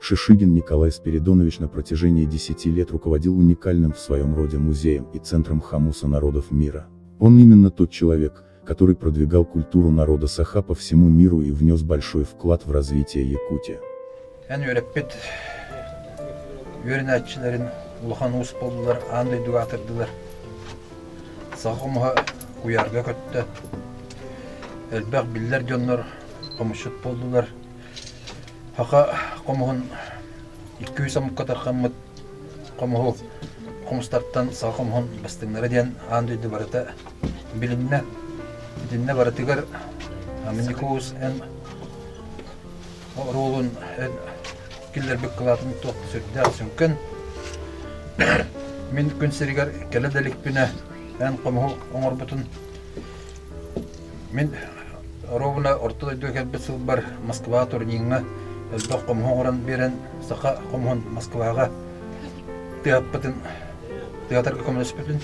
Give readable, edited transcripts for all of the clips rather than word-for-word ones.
Шишигин Николай Спиридонович на протяжении 10 лет руководил уникальным в своем роде музеем и центром хомуса народов мира. Он именно тот человек, который продвигал культуру народа Саха по всему миру и внес большой вклад в развитие Якутии. Эн үөрэппит үөрэнээччилэрин улахан уус буоллулар, аан дойдуга аатырдылар. Саха хомуһа куйаарга көттө. Элбэх биллэр дьоннор хомусчут буоллулар. Саха хомуһун 200 омукка тархаммыт хомуһу хомустартан саха хомуһун бастыҥнара диэн аан дойду барыта билиннэ. Итиннэ барытыгар Аминикуус эн оруолун киллэрбит кылаатын туох да сүрдээх сүҥкэн. Мин күн сиригэр кэлэ да иликпинэ эн хомуһу оҥорбутун мин оруобуна орто дойдуга кэлбит сылбар Москва турниҥҥа элбэх хомуһу оҥорон биэрэн саха хомуһун Москваҕа тыаһаппытын театрга көмөлөспүтүн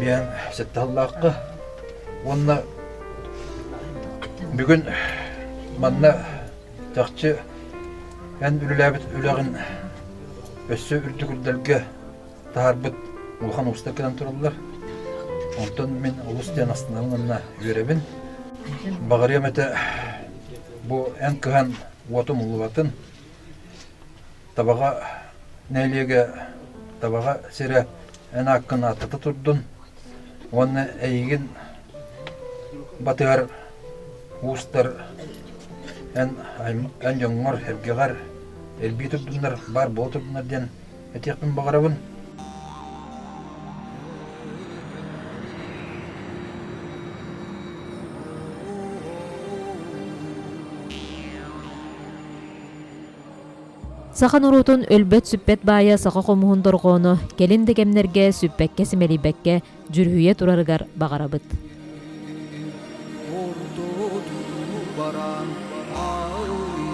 биэн сэттэ сыллаахха уонна Бүгүн манна чахчы эн үлэлээбит үлэҕин өссө үрдүк үрдэлгэ таһаарбыт улахан уустар кэлэн тураллар. Онтон мин олус диэн астынабын уонна үөрэбин. Баҕарыам этэ бу эн кыһан уотум уллубатын, Табаҕа нэһилиэгэ Табаҕа сирэ эн ааккын ааттата турдун уонна эйигин батыһар уустар эн эн дьоҥҥор, эргэҕэр элбии турдуннар, баар буола турдуннар диэн этиэхпин баҕарабын. Саха норуотун өлбөт-сүппэт баайа саха хомуһун дорҕооно кэлин да кэмнэргэ сүппэккэ-симэлийбэккэ дьүрүһүйэ турарыгар баҕарабыт. Орто баран ай.